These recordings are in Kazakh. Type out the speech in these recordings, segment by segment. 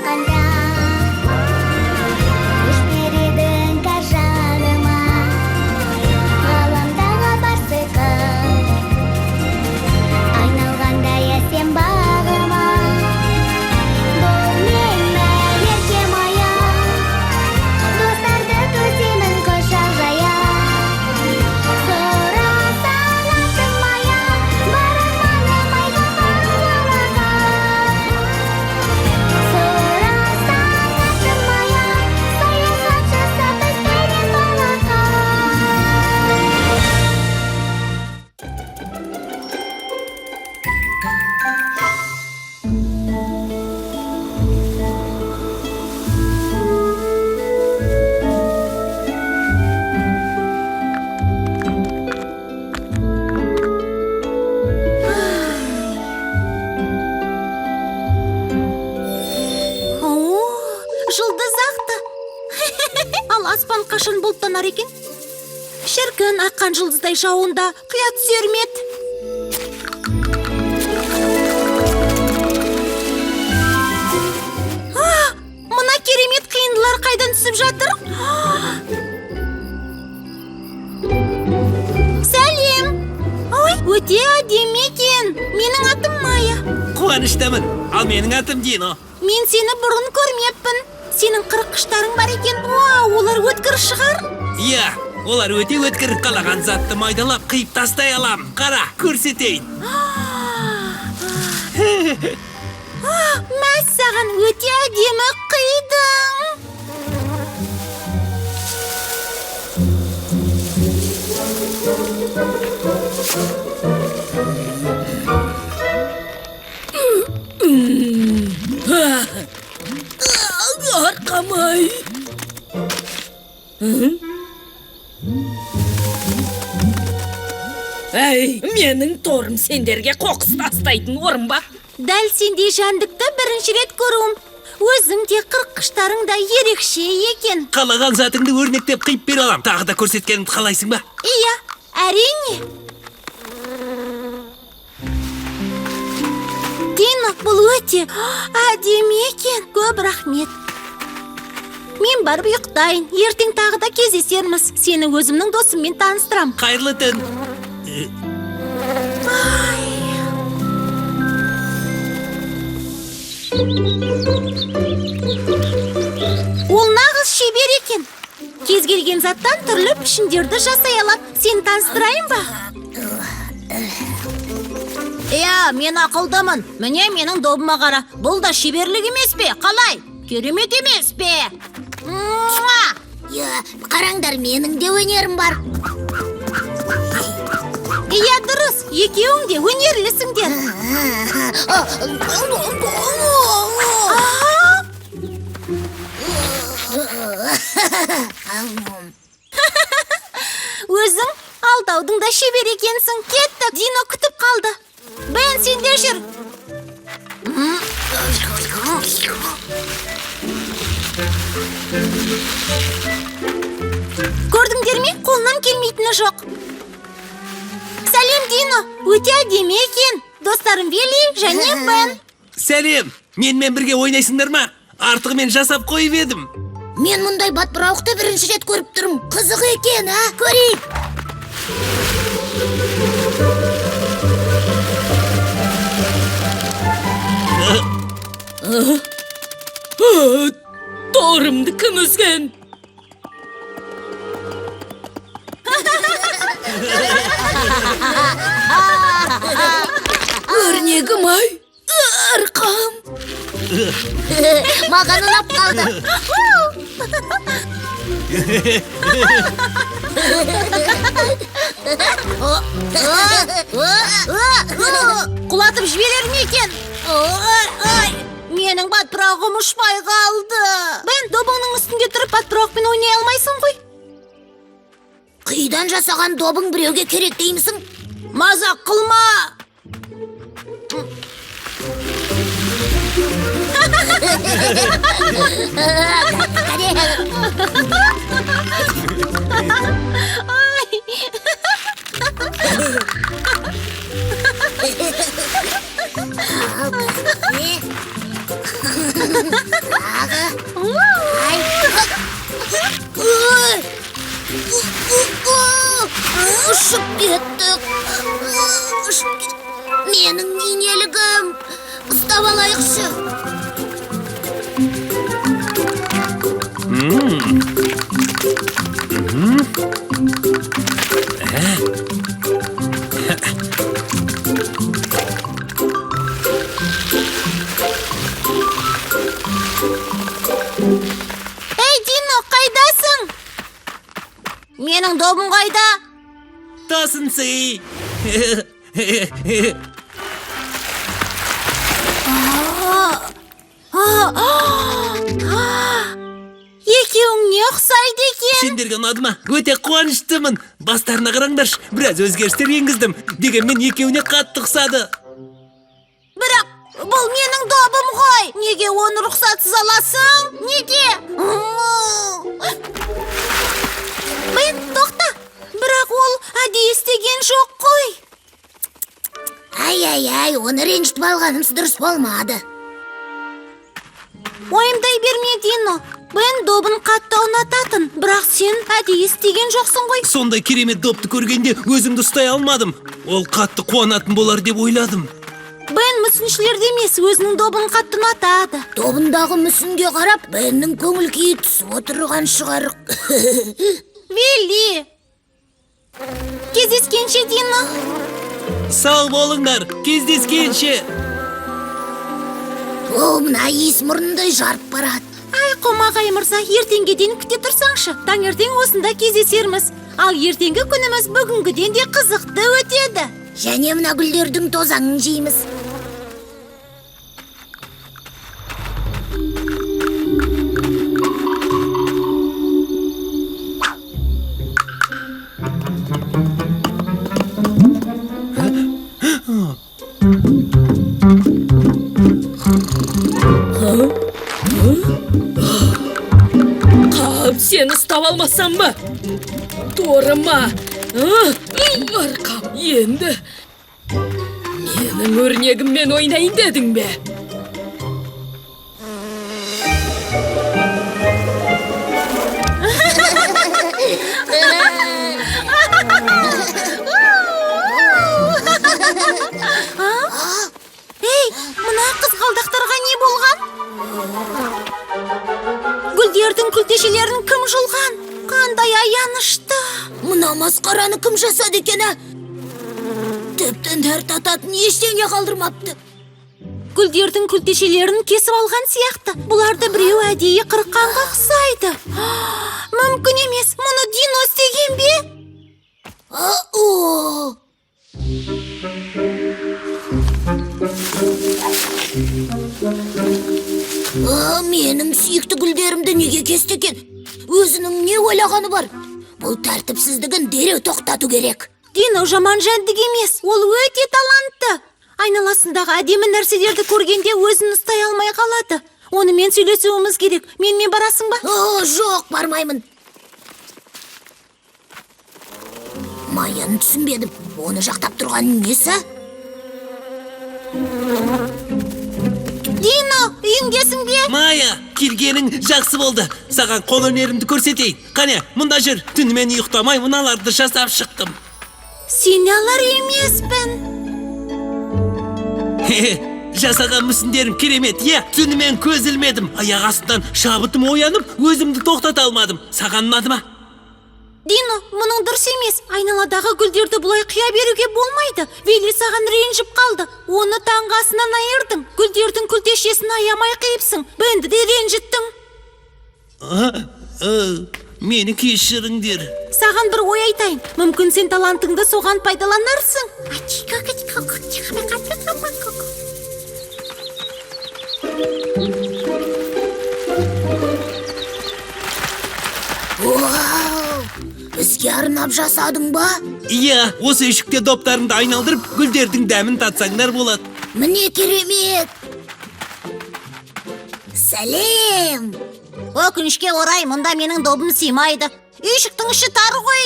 Баққанда күш бередің кәр жаныма. Ғаламдағы бар сиқыр айналғандай әсем бағыма. Бұл менің еркем ая, достарды төсеймін құшақ жая. Сұрасаң, атым Мая, бар арманым айға баламаған. Сұрасаң, атым Мая, саяхат жасап бізбенен балақа. О, жұлдыз ақты. Ал аспан қашан бұлттанар екен? Шіркін, аққан жұлдыздай жауында құя түсер ме еді? А, мына керемет қиындылар қайдан түсіп жатыр? Сәлем! Ой, өте әдемі екен. Менің атым Майя. Қуаныштымын. Ал менің атым Дино. Мен сені бұрын көрмеппін. Сенің қырыққыштарың бар екен. Уау, олар өткір шығар. Иә, олар өте өткір. Қалаған затты майдалап, қиып тастай алам. Қара, көрсетейін. Мәссаған, өте әдемі қидың. Арқам ай! Әй, менің торым сендерге қоқыс тастайтын орын ба? Дәл сендей жәндікті бірінші рет көруім. Өзің де, қырыққыштарың да ерекше екен. Қалаған затыңды өрнектеп қиып бере алам. Тағы да көрсеткенімді қалайсың ба? Иә, әрине. Дино, бұл өте әдемі екен. Көп рахмет. Мен барып ұйықтайын. Ертең тағы да кездесерміз. Сені өзімнің досыммен таныстырам. Қайырлы түн. Ай. Ол нағыз шебер екен. Кез келген заттан түрлі пішіндерді жасай алады. Сені таныстырайын ба? Иә, мен ақылдымын. Міне, менің добыма қара. Бұл да шеберлік емес пе? Қалай? Керемет емес пе? Муа! Иә, қараңдар, менің де өнерім бар. Иә, дұрыс. Екеуің де өнерлісіңдер. А! Өзің алдаудың да шебер екенсің. Кеттік, Дино күтіп қалды. Бен, сен де жүр. Көрдіңдер ме, қолынан келмейтіні жоқ. Сәлем, Дино, өте әдемі екен. Достарым Вилли және Бен. Сәлем. Менімен бірге ойнайсыңдар ма? Артығымен жасап қойып едім. Мен мұндай батбырауықты бірінші рет көріп тұрмын. Қызық екен, а? Көрейік. Торымды кім үзген? Өрнегім ай, арқам! Маған ұнап қалды. Құлатып жіберер ме екен? Ой, ой, менің батпырағым ұшпай қалды. Бен, добыңның үстінде тұрып батпырақпен ойнай алмайсың ғой. Қидан жасаған добың біреуге керек деймісің? Мазақ қылма. Кәне. Ай. Тағы. Ай. Ой. Ұшып кеттік. Ұшып кеттік. Менің инелігім. Ұстап алайықшы. Ей, Дино, қайдасың? Менің добым қайда? Тосын сый. Екеуің не ұқсайды екен? Сендерге ұнады ма? Өте қуаныштымын. Бастарына қараңдаршы, біраз өзгерістер енгіздім. Дегенмен екеуіне қатты ұқсады. Бірақ бұл менің добым ғой. Неге оны рұқсатсыз аласың? Неге? Бен, тоқта. Бірақ ол әдейі істеген жоқ қой. Ай, ай, ай, оны ренжітіп алғанымыз дұрыс болмады. Уайымдай берме, Дино. Бен добын қатты ұнататын, бірақ сен әдейі істеген жоқсың ғой. Сондай керемет допты көргенде өзімді ұстай алмадым. Ол қатты қуанатын болар деп ойладым. Бен мүсіншілерді емес, өзінің добын қатты ұнатады. Добындағы мүсінге қарап, Беннің көңіл күйі түсіп отырған шығар. Вилли! Кездескенше, Дино. Сау болыңдар, кездескенше. О, мына иіс мұрнындай жарып барады. Ай, қомағай мырза, ертеңге дейін күте тұрсаңшы. Таңертең осында кездесерміз. Ал ертеңгі күніміз бүгінгіден де қызықты өтеді. Және мына гүлдердің тозаңын жейміз. Қап, сені ұстап алмасам ба? Торыма. Арқам, енді. Менің өрнегіммен ойнайын дедің бе? Ей, мына қызғалдақтарға не болған? Гүлдердің күлтешелерін кім жұлған? Қандай аянышты! Мына масқараны кім жасады екен, ә? Тіпті нәр тататын ештеңе қалдырмапты. Гүлдердің күлтешелерін кесіп алған сияқты. Бұларды біреу әдейі қырыққанға ұқсайды. Мүмкін емес, мұны Дино істеген бе? О! Менің сүйікті гүлдерімді неге кесті екен? Өзінің не ойлағаны бар? Бұл тәртіпсіздігін дереу тоқтату керек. Дино жаман жәндік емес, ол өте талантты. Айналасындағы әдемі нәрселерді көргенде өзін ұстай алмай қалады. Онымен сөйлесуіміз керек. Менімен барасың ба? О, жоқ, бармаймын. Маяны түсінбедім. Оны жақтап тұрған несі? Дино, үйіңдесің бе? Майя, келгенің жақсы болды. Саған қолөнерімді көрсетейін. Қане, мұнда жүр. Түнімен ұйықтамай мыналарды жасап шықтым. Сене алар емеспін. Жасаған мүсіндерім керемет, иә. Түнімен көз ілмедім. Аяқ астынан шабытым оянып, өзімді тоқтата алмадым. Саған ұнады ма? Дино, мұның дұрыс емес. Айналадағы гүлдерді бұлай қия беруге болмайды. Вилли саған ренжіп қалды. Оны таңғы асынан айырдың. Гүлдердің күлтешесін аямай қиыпсың. Бенді де ренжіттің. Мені кешіріңдер. Саған бір ой айтайын. Мүмкін сен талантыңды соған пайдаланарсың. Вау! Бізге арнап жасадың ба? Иә, осы үйшікте доптарыңды айналдырып, гүлдердің дәмін татсаңдар болады. Міне керемет! Сәлем! Өкінішке орай, мұнда менің добым сыймайды. Үйшіктің іші тар ғой.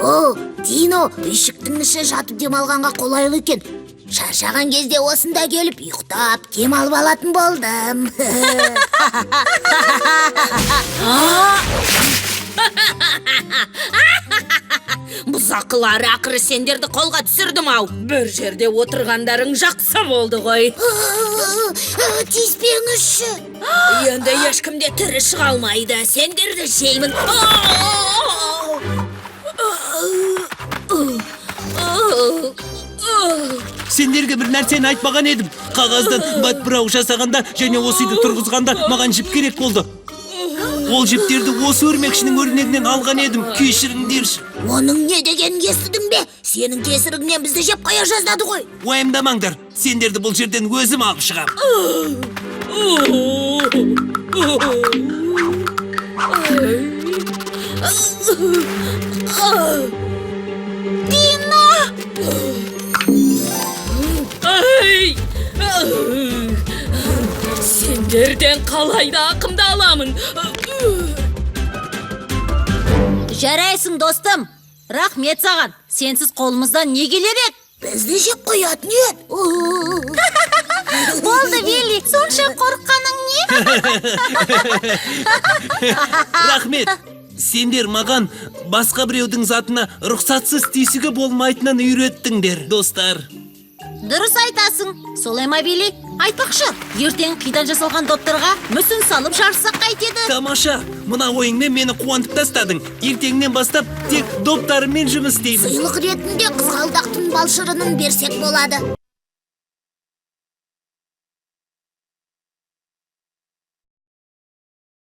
О, Дино, үйшіктің іші жатып демалғанға қолайлы екен. Шаршаған кезде осында келіп ұйықтап, демалып алатын болдым. Бұзақылар, ақыры сендерді қолға түсірдім ау. Бір жерде отырғандарың жақсы болды ғой. Тиіспеңізші. Енді ешкім де тірі шыға алмайды. Сендерді жеймін. Сендерге бір нәрсені айтпаған едім. Қағаздан батбырау жасағанда және осы үйді тұрғызғанда маған жіп керек болды. Ол жіптерді осы өрмекшінің өрнегінен алған едім. Кешіріңдерші. Оның не дегенін естідің бе? Сенің кесіріңнен бізді жеп қоя жаздады ғой. Уайымдамаңдар. Сендерді бұл жерден өзім алып шығам. Ай! Сендерден қалай да ақымды аламын. Жарайсың, достым. Рахмет саған. Сенсіз қолымыздан не келер еді? Бізді жеп қоятын еді. Болды, Вилли, сонша қорыққаның не? Рахмет. Сендер маған басқа біреудің затына рұқсатсыз тиісуге болмайтынын үйреттіңдер, достар. Дұрыс айтасың. Солай ма, Вилли? Айтпақшы, ертең қидан жасалған доптарға мүсін салып жарыссақ қайтеді? Тамаша, мына ойыңмен мені қуантып тастадың. Ертеңнен бастап тек доптарыммен жұмыс істеймін. Сыйлық ретінде қызғалдақтың балшырынын берсек болады.